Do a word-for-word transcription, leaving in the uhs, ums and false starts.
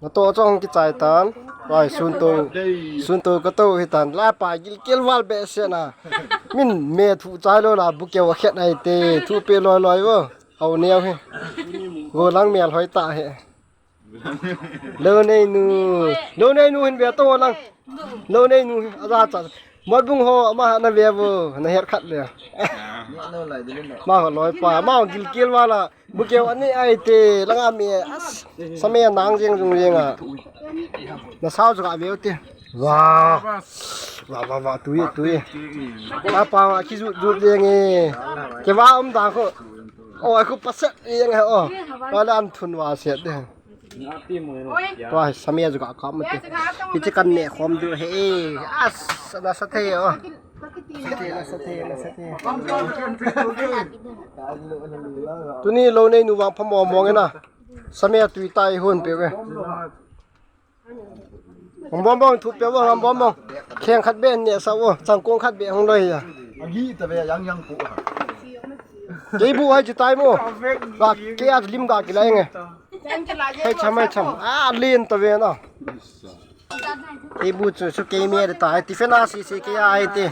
Natoh chong kichai tan. Vai, sun to, sun to kato hi tan. La pa gilkel val behseh na. Min me thu chai lou la, bukeu a khet ai te, thu pe loi loi vo. Au neo hi. Go lang mel hoi ta hi. Lou nei nu. Lou nei nu hin ve to lang. Lou nei nu hi. Aja cha. Mol bung ho ama na ve vo. Na her khat le. Ma ho loi pa. Ma ho gilkel vala. Bukeu ani ai te. Langa me. As. Same nang jeng jung jeng a. Na sao chu ka ve te. Wa. Wa wa wa tui tui. Pa pa ki ju ju jeng e. Ke wa um da ko. Oi, khu paset eng he o. Pala an thun va set de. Tua samia juga ka mate. Hiche kan ne khom du he. As, na sa the o. Tuni lou nei nu vang phamo mong ena. Samia tui tai hun pe ve. Hong bom bom thu pe vo, hong bom bom. Kheng khat be ne sa vo, chang kong khat be hong loi ya. Agi ta ve yang yang pu ha. Kei bu hai chi tai mo. Ga ke a lim ga ki lai nge. Hai cham hai cham. A lin ta ve na. Kei bu chu chu kei me ta hai ti fe na si si kei ai ti.